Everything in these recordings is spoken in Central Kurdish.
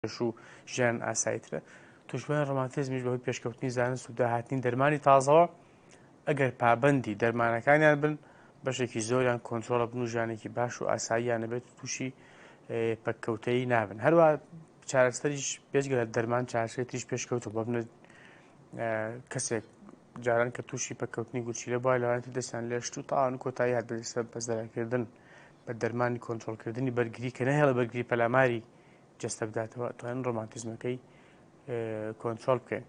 و ژیان ئاساییترە. تووشبووانی ڕۆماتیزمیش بەهۆی پێشکەوتنی زانست و داهاتنی دەرمانی تازەوە، ئەگەر پابەندی دەرمانەکانیان بن، بەشێکی زۆریان کۆنترۆڵ ئەبن و ژیانێکی باش و ئاساییان ئەبێت و تووشی پەککەوتەیی نابن. هەروەها چارەسەریش بێجگە لە دەرمان چارەسەری تریش پێشکەوتووە. بۆ منە کەسێک جاران کە تووشی پەککەوتنی گورچیلە بووە لەوانەیە دەستیان لێشت و تاوان کۆتایی هات بە بە زەرەرکردن بە دەرمانی کۆنترۆڵکردنی بەرگری کە نەهێڵە بەرگری پەلاماری جەستە بداتەوە ئەتوانین ڕۆماتیزمەکەی کۆنترۆڵ بکەین.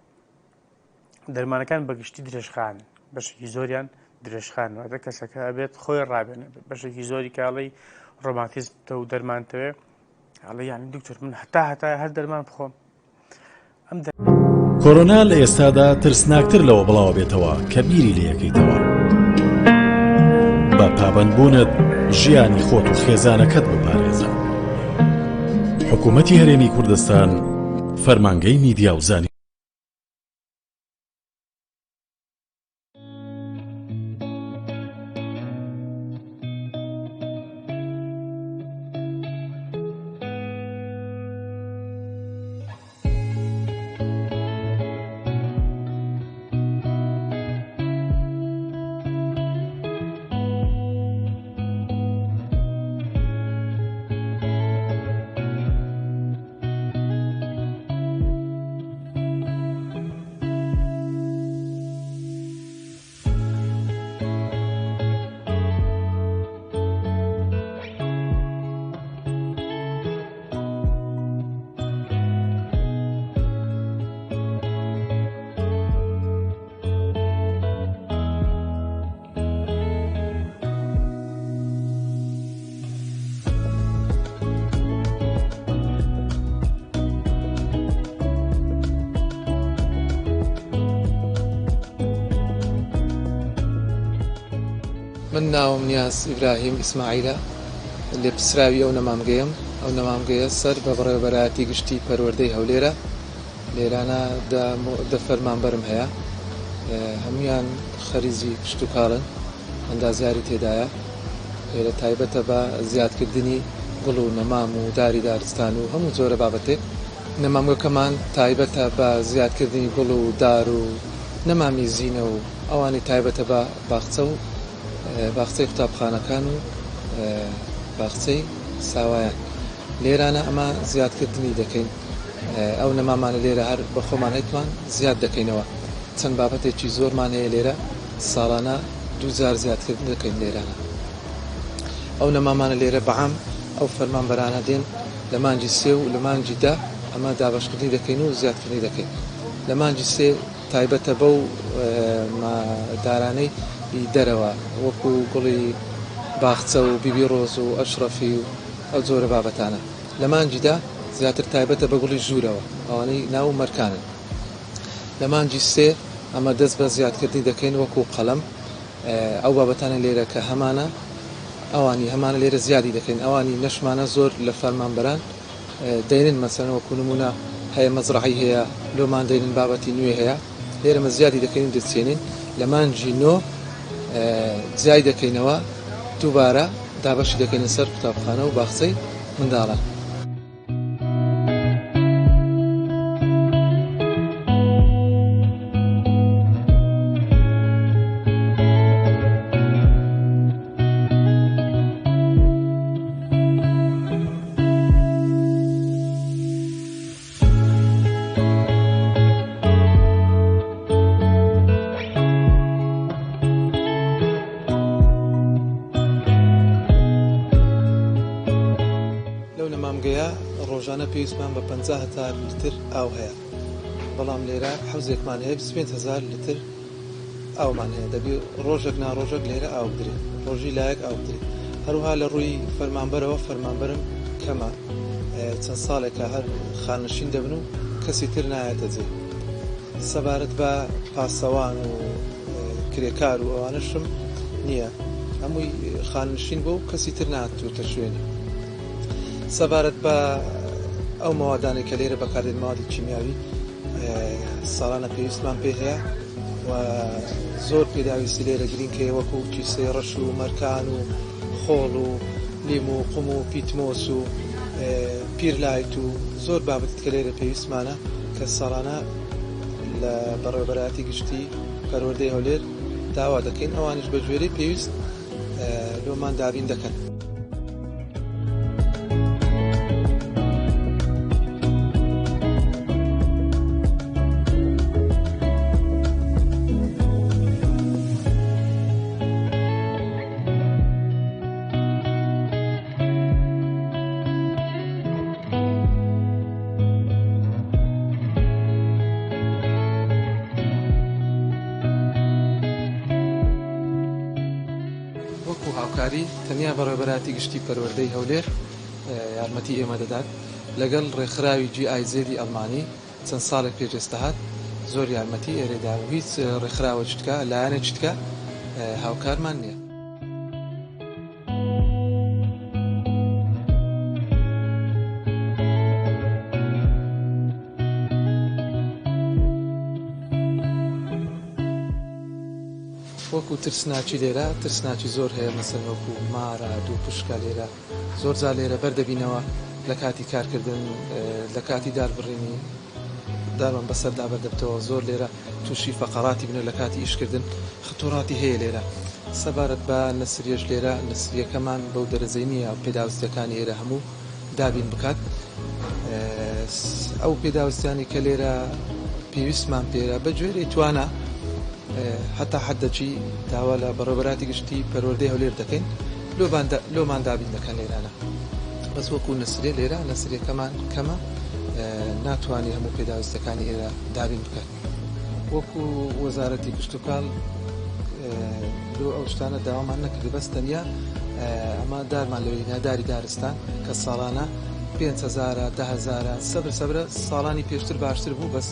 دەرمانەکان بەگشتی درێژخان بەشێکی زۆریان درێژخان واتە کەسەکە ئەبێت خۆی ڕابێنێ بەشێکی زۆری کاڵی ڕۆماتیزم تە و دەرمانتەوێ ئەڵێ یعنی دکتۆر من هەتا هەتا هەر دەرمان بخۆم ئەم کۆرۆنا لە ئێستادا ترسناکتر لەوە بڵاوەبێتەوە کە بیری لێیەکەیتەوە. بە پابەندبوونت ژیانی خۆت و خێزانەکەت بپارێزە. حکوومەتی هەرێمی کوردستان، فەرمانگەی میدیا و زانیاری. من ناوم نیاز ئیبراهیم ئیسماعیلە، لێپرسراوی ئەو نەمامگەیەم، ئەو نەمامگەیە سەر بە بەڕێوەبەرایەتی گشتی پەروەردەی هەولێرە، لێرانە دە فەرمانبەرم هەیە، هەموویان خەریجی کشتوکاڵن، ئەندازیاری تێدایە، لێرە تایبەتە بە زیادکردنی گوڵ و نەمام و داری دارستان و هەموو جۆرە بابەتێک. نەمامگەکەمان تایبەتە بە زیادکردنی گوڵ و دار و نەمامی زینە و ئەوانەی تایبەتە بە باخچە و باخچەی قوتابخانەکان و باخچەی ساوایان. لێرانە ئەمە زیادکردنی دەکەین. ئەو نەمامانە لێرە هەر بە خۆمان هەیتمان زیاد دەکەینەوە. چەند بابەتێکی زۆرمان هەیە لێرە ساڵانە دووجار زیادکردن دەکەین لێرانە. ئەو نەمامانە لێرە بەعام ئەو فەرمانبەرانە دێن لە مانگی سێ و لە مانگی دە ئەمە دابەشکردنی دەکەین و زیادکردنی دەکەین. لە مانگی سێ تایبەتە بەو دارانەی دەرەوە وەکو گوڵی باخچە و بیبی ڕۆز و ئەشڕەفی و ئەو جۆرە بابەتانە. لە مانگی دە زیاتر تایبەتە بە گوڵی ژوورەوە ئەوانەی ناو مەرکانن. لە مانگی سێ ئەمە دەست بە زیادکردنی دەکەین وەکو قەڵەم ئەو بابەتانە لێرە کە هەمانە ئەوانی هەمانە لێرە زیادی دەکەین ئەوانی نەشمانە زۆر لە فەرمانبەران دەینن مەسەن وەکو نمونە هەیە مەزرەعی هەیە لۆمان دەینن بابەتی نوێ هەیە لێرەمە زیادی دەکەین و دەچێنین لە مانگی نۆ جیای دەکەینەوە دووبارە دابەشی دەکەینە سەر قوتابخانە و باخچەی منداڵان. لەو نەمامگەیە ڕۆژانە پێویستمان بە 50 هەزار لتر ئاو هەیە، بەڵام لێرە حەوزێکمان هەیە 25 هەزار لتر ئاومان هەیە، دەبی ڕۆژێک نا ڕۆژێک لێرە ئاو بدرێت، ڕۆژی لایەک ئاو بدرێت. هەروها لە ڕووی فەرمانبەرەوە فەرمانبەرم کەمە، چەند ساڵێکە هەر خانەنشین دەبن و کەسی تر نایەتە جێ. سەبارەت بە پاسەوان و کرێکار و ئەوانەشم نییە، هەمووی خانەنشین بوو و کەسی تر نەهاتووەتە شوێنی. سەبارەت بە ئەو مەوادانەی کە لێرە بەکاردێن، مەوادی کیمیاوی ساڵانە پێویستمان پێی هەیە و زۆر پێداویستی لێرە گرینگ هەیە وەکو کیسەی ڕەش و مەرکان و خۆڵ و لیم و قوم و پیتمۆس و. پیرلایت و زۆر بابەتی تکە لێرە پێویستمانە کە ساڵانە لە بەڕێوەبەرایەتی گشتی پەروەردەی هەولێر داوا دەکەین ئەوانیش بە گوێرەی پێویست لۆمان دابین دەکەن. وەکو هاوکاری تەنیا بەڕێوەبەرایەتی گشتی پەروەردەی هەولێر یارمەتی ئێمە دەدات لەگەڵ ڕێکخراوی جی ئای زێدی ئەڵمانی چەند ساڵێک پێش ئێستا هات زۆر یارمەتی ئێرەی دا و هیچ ڕێکخراوەکی تکا لایەنێکی تکا هاوکارمان نییە. وەکو ترسناکی لێرە ترسناکی زۆر هەیە مەسەن وەکو مارە دووپشکە لێرە زۆر جار لێرە بەر دەبینەوە لە کاتی کارکردن لە کاتی داربڕینی دارمان بەسەردا بەردەبتەوە زۆر لێرە تووشی فەقەڕاتی بنە لە کاتی ئیشکردن خطوراتی هەیە لێرە سەبارەت بە نەسریەش لێرە نەسریەکەمان بەو دەرەجەی نییە پێداویستیەکانی ئێرە هەموو دابین بکات ئەو پێداویستیانی کە لێرە پێویستمان پێرە بە گوێرەی توانا هەتا حەدەکی داوا لە بەڕێوەبەراتی گشتی پەروەردەی هەولێر دەکەین لۆمان دابین دەکەن لێرانە بەس وەکو نەسرێ لێرە نەسرەکەمان کەمە ناتوانانی هەموو پێداویستەکانی ئێرە دابین بکات وەکو وەزارەتی کشتتوکاڵ لۆ ئەو شتانە داوامان نەکرد بەس تەنیا ئەمە دارمان لەوێ داری دارستان کە ساڵانە 5هزارە دههزارە سەبر سەبرە ساڵانی پێشتر باشتر بوو بەس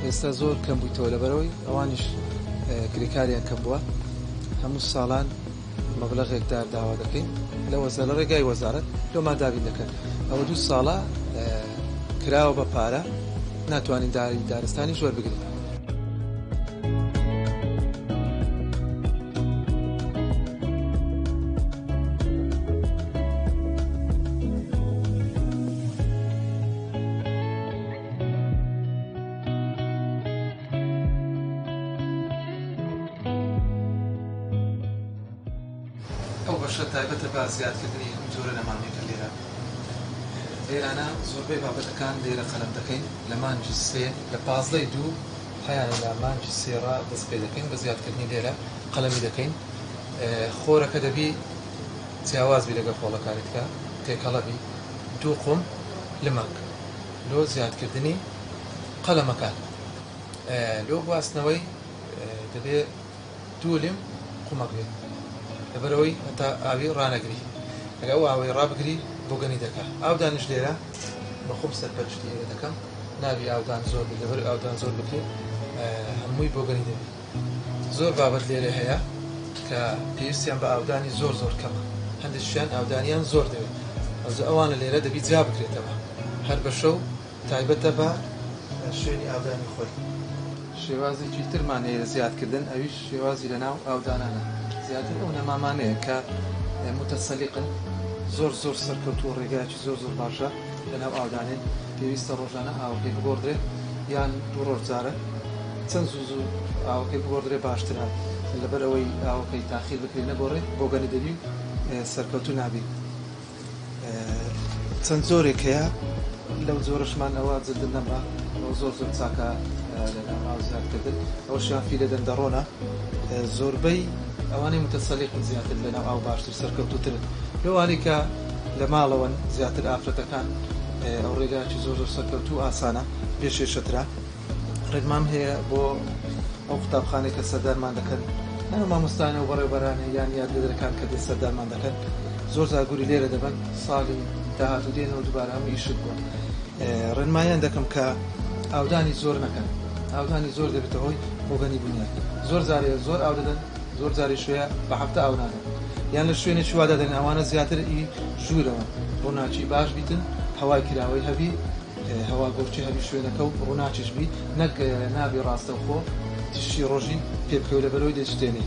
ئێستا زۆر کەم بوویتەوە لەبەرەوەی ئەوانیش کرێکاریان کەم بووە هەموو ساڵان مەبلەغێک دار داوا دەکەین لە وەزە لە ڕێگای وەزارەت لۆمان دابین دەکەن ئەوە دوو ساڵە کراوە بە پارە ناتوانین داری دارستانیش وەربگرین. ئەو بەشە تایبەتە بە زیادکردنی ئەم جۆرە نەمامەی کە لێرە لێرانە زۆربەی بابەتەکان لێرە قەلەم دەکەین لە مانگی سێ لە پازدەی دوو هەیانە لە مانگی سێ ڕا دەست پێ دەکەین بە زیادکردنی لێرە قەلەمی دەکەین خۆرەکە دەبی جیاواز بی لەگەڵ خۆڵەکانی تکە تێکەڵە بی دوو قوم لمەک لۆ زیادکردنی قەلەمەکان لۆ گواستنەوەی دەبێ دوو لم قومەک بێت لەبەرئەوەی هەتا ئاوی ڕانەگری ئەگەر ئەو ئاوەی ڕابگری بۆگەنی دەکا ئاودانیش لێرە بەخۆم سەرپەرشتی ئێرە دەکەم نابی ئاودان زۆر بێت لەبەر ئاودان زۆر بکرێت هەمووی بۆگەنی دەبێت زۆر بابەت لێرە هەیە کە پێویستیان بە ئاودانی زۆر زۆر کەمە هەندێکیان ئاودانیان زۆر دەوێت ئەوجا ئەوانە لێرە دەبی جیا بکرێتەوە هەر بە شەو تایبەتە بە شوێنی ئاودانی خۆی. شێوازێکی ترمان هەیە لە زیادکردن ئەویش شێوازی لەناو ئاودانانە زیاتر ئەو نەمامانەیە کە متسەلیقن زۆر زۆر سەرکەوتووە ڕێگایەکی زۆر زۆر باشە لەناو ئاودانێن پێویستە ڕۆژانە ئاوەکەی بگۆڕدرێت یان دوو ڕۆژ جارێک چەند زوو زوو ئاوەکەی بگۆڕدرێت باشترە لەبەر ئەوەی ئاوەکەی تاخیر بکرێت نەگۆڕێت بۆگەنی دەبی و سەرکەوتوو نابی. چەند جۆرێک هەیە لەو جۆرەشمان ئەوە جلد نەمرە ئەوە زۆر زۆر چاکە لەناو ئاو زیادکردن ئەوەشیان فیلە دەندەڕۆنە زۆربەی ئەوانەی متەسەلیقن زیاتر لەناو ئاو باشتر سەرکەوتوترن لەوانەی کە لە ماڵەوەن زیاتر ئافرەتەکان ئەو ڕێگایەکی زۆر زۆر سەرکەوتوو ئاسانە بێ کێشەترە ڕێنمام هەیە بۆ ئەو قوتابخانەی کە سەردانمان دەکەن یان ئەو مامۆستایانە و بەڕێوبەرانە یان یادگەدەرەکان کە دێن سەردانمان دەکەن زۆر جار گوری لێرە دەبەن ساڵی داهاتوو دێنەوە دووبارە هەموو ئیشت بووە ڕێنماییان دەکەم کە ئاودانی زۆر نەکەن ئاودانی زۆر دەبێتە هۆی بۆگەنی بوونیان زۆر جارێ زۆر ئاو دەدەن زۆر جاریش هەیە بە هەفتە ئاو نادەن یان لە شوێنێکی وا دادەنێن ئەوانە زیاتر ئی ژوورەوەن ڕووناکی باش بیتن هەوای کراوەی هەبی هەوا گۆرچی هەبی شوێنەکە و ڕووناکیش بی نەک نابی ڕاستەوخۆ تیشکی ڕۆژی پێ بکەوێ لەبەرئەوەی دەیسوتێنی.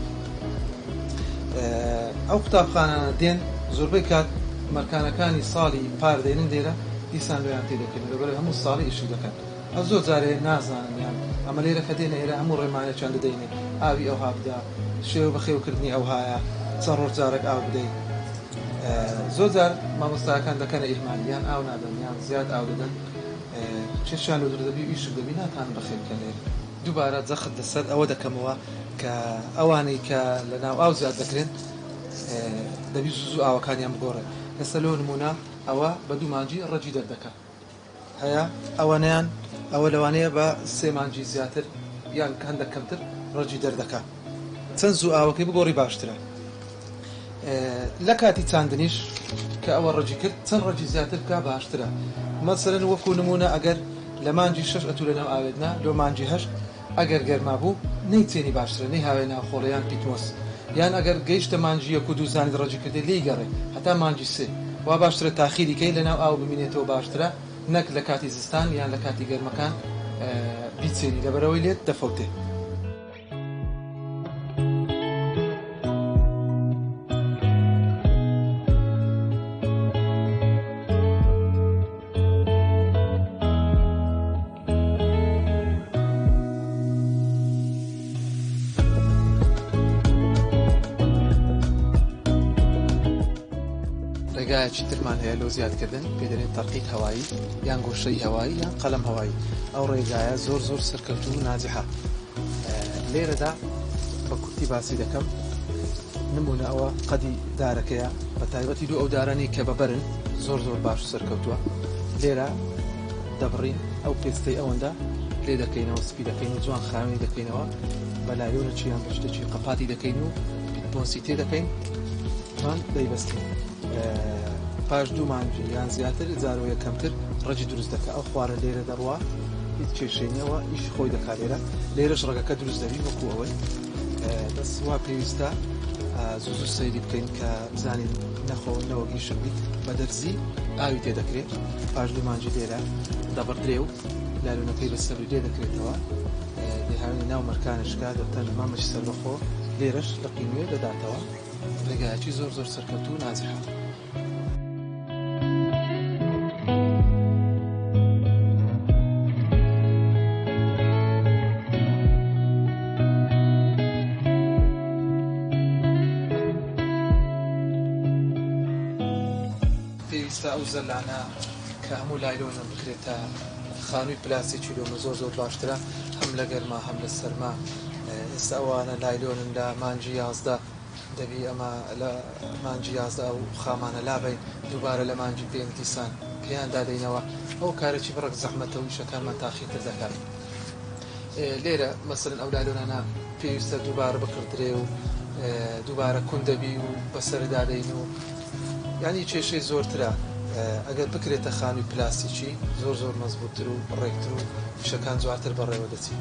ئەو قوتابخانانە دێن زۆربەی کات مەرکانەکانی ساڵی پار دێنن لێرە. دیسان لۆیان تێ دەکەین لەبەر هەموو ساڵی ئیشی دەکەن. ئە زۆر جارێ نازانن یان ئەمە لێرە کە دێنە ئێرە هەموو ڕێمایەکیان دەدەینێ ئاوی ئەوها بدە شێوە بەخێوکردنی ئەوهایە چەند ڕۆژ جارێک ئاو بدەی زۆر جار مامۆستاکان دەکەنە ئیهمال یان ئاو نادەن یان زیاد ئاو دەدەن کێشیان لۆ دروست دەبی و ئیشک دەبی ناتان بەخێو بکەن لێرە. دووبارە جەخت لەسەر ئەوە دەکەمەوە کە ئەوانەی کە لە ناو ئاو زیاد دەکرێن دەبی زوو زوو ئاوەکانیان بگۆڕێن ئێستا لۆ نموونە ئەوە بە دوو مانگی ڕەگی دەردەکا. هەیە ئەوەنەیان ئەوە لەوانەیە بە سێ مانگی زیاتر یان هەندەک کەمتر ڕەگی دەردەکا چەند زوو ئاوەکەی بگۆڕی باشترە لە کاتی چاندنیش کە ئەوە ڕەگی کرد چەند ڕەگی زیاتر بکا باشترە مەسەلەن وەکو نمونە ئەگەر لە مانگی شەش ئەتوو لەناو ئاوێتنا لۆ مانگی هەشت ئەگەر گەرما بوو نەیچێنی باشترە نەیهاوێ ناو خۆڵ یان پیتمۆس یان ئەگەر گەیشتە مانگی یەک و دوو زانیت ڕەگی کردی لێی گەڕێ هەتا مانگی سێ وا باشترە تاخیری کەی لەناو ئاو بمینێتەوە باشترە نەک لە کاتی زستان یان لە کاتی گەرمەکان بیچێنی لەبەرئەوەی لێت دەفەوتێ. ڕێگایەکی ترمان هەیە لۆ زیادکردن پێی دەلێن تەرقیت هەوایی یان گۆشەی هەوایی یان قەلەم هەوایی ئەو ڕێگایە زۆر زۆر سەرکەوتوو و ناجحە لێرەدا بە کورتی باسی دەکەم نمونە ئەوە قەدی دارەکەیە بە تایبەتی دوو ئەو دارانی کە بەبەرن زۆر زۆر باش سەرکەوتووە لێرە دەبڕین ئەو پێستەی ئەوەندە لێ دەکەینەوە سپی دەکەین و جوان خاوێنی دەکەینەوە بە لایۆنەکی یان بە شتێکی قەپاتی دەکەین و پیتمۆسی تێ دەکەین جوان دەیبەستین پاش دوو مانگ یان زیاتر جارۆیە کەمتر ڕەگی دروست دەکە ئەو خوارە لێرە دەڕوا هیچ کێشەی نییەوە ئیشی خۆی دەکات لێرە لێرەش ڕەگەکە دروست دەبی وەکو ئەوەی بەس وا پێویستە زوو زوو سەیری بکەین کە بزانین نەخۆ نەوەک ئیشک بیت بە دەرزی ئاوی تێ دەکرێت پاش دوو مانگی لێرە دەبڕدرێ و لالونەکەی بە سەبری لێ دەکرێتەوە دەهاوێنە ناو مەرکانشکا دەبتە نەمامێکی سەربەخۆ لێرەش لقی نوێ دەداتەوە ڕێگایەکی زۆر زۆر سەرکەوتوو و ناجحە. پێویستە ئەو زەلانە کە هەموو لایلۆنە بکرێتە خانووی پلاستیکی لۆمە زۆر زۆر باشترە هەم لە گەرما هەم لە سەرما ئێستا ئەوانە لایلۆنن لە مانگی 11 دەبی ئەمە لە مانگی 11 ئەو خامانە لابەین دووبارە لە مانگی پێنج دیسان پێیان دادەینەوە ئەو کارێکی بڕێک زەحمەتە و ئیشەکانمان تاخیرتر دەکات. لێرە مەسەلەن ئەو لالۆنانە پێویستە دووبارە بکڕدرێ و دووبارە کون دەبی و بەسەردا دەین و یعنی کێشەی زۆرترە ئەگەر بکرێتە خانووی پلاستیکی زۆر زۆر مەزبووتر و ڕێکتر و ئیشەکان جوانتر بەڕێوە دەچی.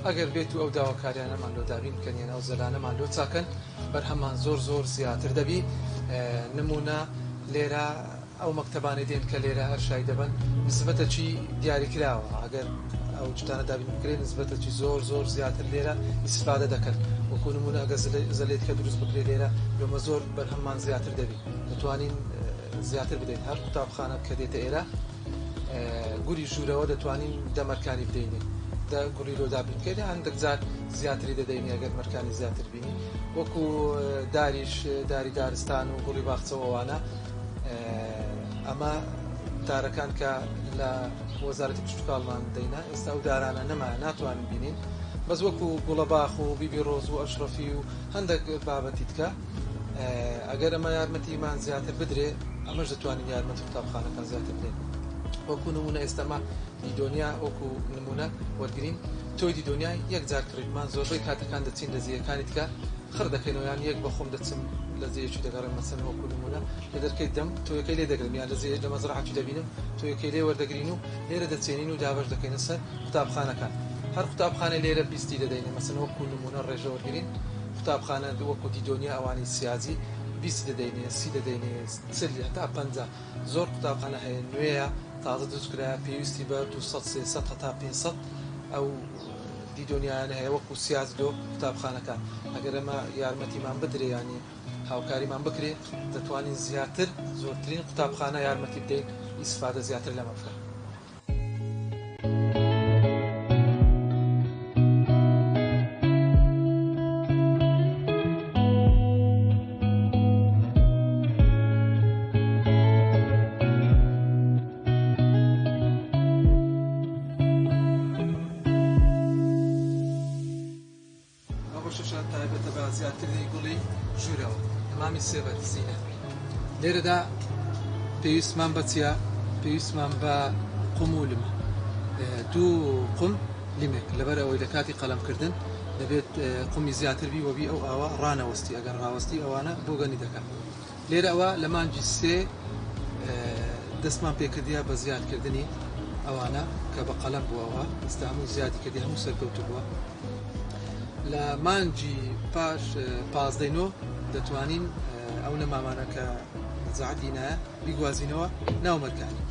ئەگەر بێت و ئەو داواکاریانەمان لۆ دابین بکەن یان ئەو زەلانەمان لۆ چاکەن بەرهەممان زۆر زۆر زیاتر دەبی نمونە لێرە ئەو مەکتەبانەی دێن کە لێرە ئەرشای دەبەن نسبەتەکی دیاریکراوە ئەگەر ئەو شتانە دابین بکرێت نسبەتەکی زۆر زۆر زیاتر لێرە ئیسفادە دەکەن وەکو نمونە ئەگەر زەلێتکە دروست بکرێت لێرە لۆمە زۆر بەرهەممان زیاتر دەبی دەتوانین زیاتر بدەین هەر قوتابخانە کە دێتە ئێرە گوری ژوورەوە دەتوانین دە مەرکانی بدەینێ دە گوڕی لۆ دابین بکەین هەندێک جار زیاتری دەدەینێ ئەگەر مەرکانی زیاتر بینی وەکو داریش داری دارستان و گوڵی باخچە و ئەوانە ئەمە دارەکان کە لە وەزارەتی کشتتوکاڵمان دەینا ئێستا ئەو دارانە نەما ناتوانین بینین بەس وەکو گوڵەباخ و بیبی ڕۆز و ئەشرەفی و هەندێک بابەتی تکە ئەگەر ئەمە یارمەتیمان زیاتر بدرێ ئەمەش دەتوانین یارمەتی قوتابخانەکان زیاتر بدەین وەکو نمونە ئێستەمە دیدۆنیا وەکو نمونە وەرگین تۆی دیدۆنیا یەک جار کڕیمان زۆربەی کاتەکان دەچین لە زیەکانی تکە خڕ دەکەینەوە یان یەک بە خۆم دەچم لە زێیەکی دەگەڕێم مەسەن وەکو نمونە لە دەرکەی دەم تۆیەکەی لێ دەگرم یان لە زێ لە مەزرەعەکی دەبینم تۆیەکەی لێ وەردەگرین و لێرە دەچێنین و دابەش دەکەینە سەر قوتابخانەکان هەر قوتابخانەی لێرە بیستی دەدەینێ مەسەن وەکو نمونە ڕێژە وەرگرین قوتابخانە وەکو دیدۆنیا ئەوانی سیاجی. 20 دەدەینێ، 30 دەدەینێ، 40 هەتا 50. زۆر قوتابخانە هەیە نوێیە تازە دروست کرایە پێویستی بە 200 300 هەتا 500 ئەو دیدۆنیایانە هەیە وەکو سیاز لۆ قوتابخانەکان. ئەگەر ئەمە یارمەتیمان بدرێ یانی هاوکاریمان بکرێ دەتوانین زیاتر زۆرترین قوتابخانە یارمەتی بدەین ئیسفادە زیاتر لەمە بکەن. ئەو بەشەشە تایبەتە بە زیادکردنی گوڵی ژوورەوە، نەمامی سێبەر، زینە. لێرەدا پێویستمان بە چییە؟ پێویستمان بە قوم و لمە. دوو قوم لمێک، لەبەر ئەوەی لە کاتی قەلەمکردن دەبێت قومی زیاتر بی وەبی ئەو ئاوە ڕانەوەستی، ئەگەر ڕاوەستی ئەوانە بۆگەنی دەکات. لێرە ئەوە لە مانگی سێ دەستمان پێکردیە بە زیادکردنی ئەوانە کە بە قەلەم بووەوە، ئێستا هەموو زیادی کردی، هەموو سەرکەوتوو بووە. لە مانگی پاش پازدەی نۆ دەتوانین ئەو نەمامانە کە نەزاعەتی نایە بیگوازینەوە ناو مەرکانی.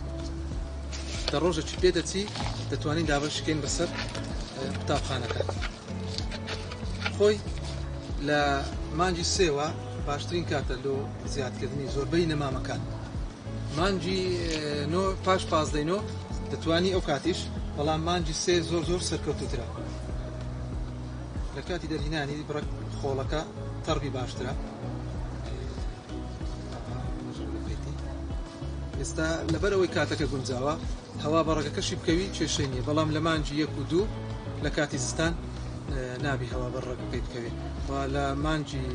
دە ڕۆژێکی پێ دەچی دەتوانین دابەشکەین بەسەر قوتابخانەکان. خۆی لە مانگی سێوە باشترین کاتە لۆ زیادکردنی زۆربەی نەمامەکان. مانگی نۆ پاش پازدەی نۆ دەتوانی ئەو کاتیش، بەڵام مانگی سێ زۆر زۆر سەرکەوتووترە. لە کاتی دەرهینانی بڕەک خۆڵەکە تەڕبی باشترە. ئێستا لەبەر ئەوەی کاتەکە گونجاوە هەوا بە ڕەگەکەشی بکەوی کێشەی نییە، بەڵام لە مانگی یەک و دوو لە کاتی زستان نابی هەوا بەر ڕەگەکەی بکەوێ و لە مانگی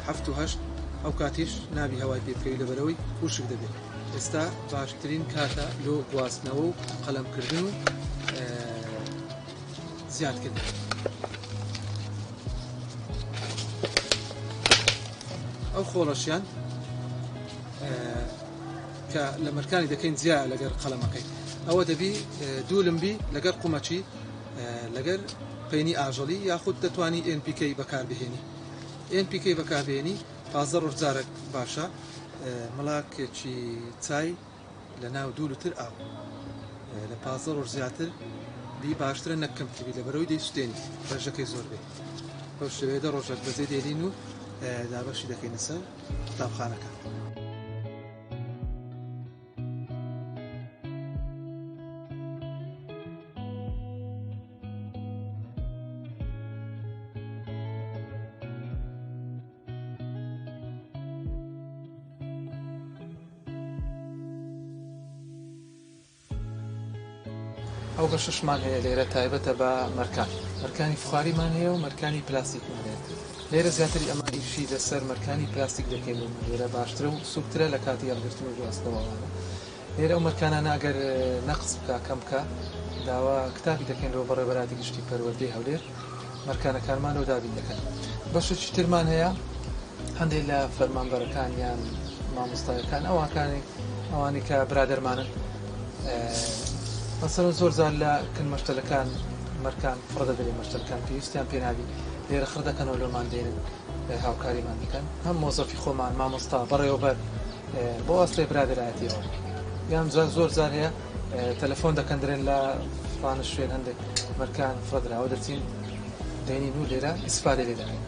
هەفت و هەشت ئەو کاتیش نابی هەوای پێ بکەوی لەبەرەوەی وشک دەبێت. ئێستا باشترین کاتە لۆ گواستنەوە و قەلەمکردن و زیادکردن. ئەو خۆڵەشیان کە لە مەرکانی دەکەین جیا لەگەر قەڵەمەکەی ئەوە دەبی دوولم بی لەگەر قومەچی لەگەر پەینی ئاژەڵی یاخود دەتوانی NPK بەکاربهێنی. NPK بەکاربهێنی 15 ڕۆژ جارێک باشە، مڵاکێکی چای لە ناو دوو لتر ئاو لە 15 ڕۆژ زیاتر بی باشترە نەک کەمتر بی، لەبەرەوەی دەیسوتێنی ڕێژەکەی زۆر بێ. بەو شێوەیە دە ڕۆژێک بەجێ دێلین و دابەشی دەکەینە سەر قوتابخانەکە. ئەو بەشەشمان هەیە لێرە تایبەتە بە مەرکان، مەرکانی فخاریمان هەیە و مەرکانی پلاستیکمان هەیە. لێرە زیاتری ئەمە ئیشی لەسەر مەرکانی پلاستیک دەکەین و لێرە باشترە و سوکترە لە کاتی هەڵگرتن و گواستنەوەوانە. لێرە ئەو مەرکانانە ئەگەر نەقس بکا کەم بکا داوا کتابی دەکەین لۆ بەڕێوەبەراتی گشتی پەروەردەی هەولێر مەرکانەکانمان لۆ دابین دەکەن. بەشێکی ترمان هەیە هەندێک لە فەرمانبەرەکان یان مامۆستایەکان ئەوانکانی ئەوانی کە برادەرمانن مەسەلەن زۆر جار لە کن مەشتەلەکان مەرکان فڕە دەدرێ، مەشتەلەکان پێویستیان پێ نابی لێرە خڕ دەکەنەوە لۆمان دێنن هاوکاریمان دەکەن، هەم مۆزەفی خۆمان مامۆستا بەڕێوەبەر بۆ ئەسڵێ برادەرایەتیەوە یان جار زۆر جار هەیە تەلەفۆن دەکەن درێن لە فڵانە شوێن هەندێک مەرکان فڕە دراوە دەچین دێنین و لێرە ئیسفادە لێ دەکەین.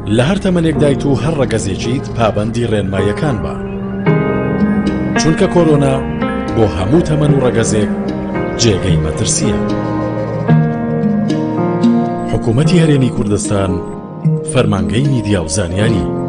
لە هەر تەمەنێکدایت و هەر ڕەگەزێکیت پابەندی ڕێنماییەکان بە. چونکە کۆرۆنا بۆ هەموو تەمەن و ڕەگەزێک جێگەی مەترسییە. حکوومەتی هەرێمی کوردستان، فەرمانگەی میدیا و زانیاری.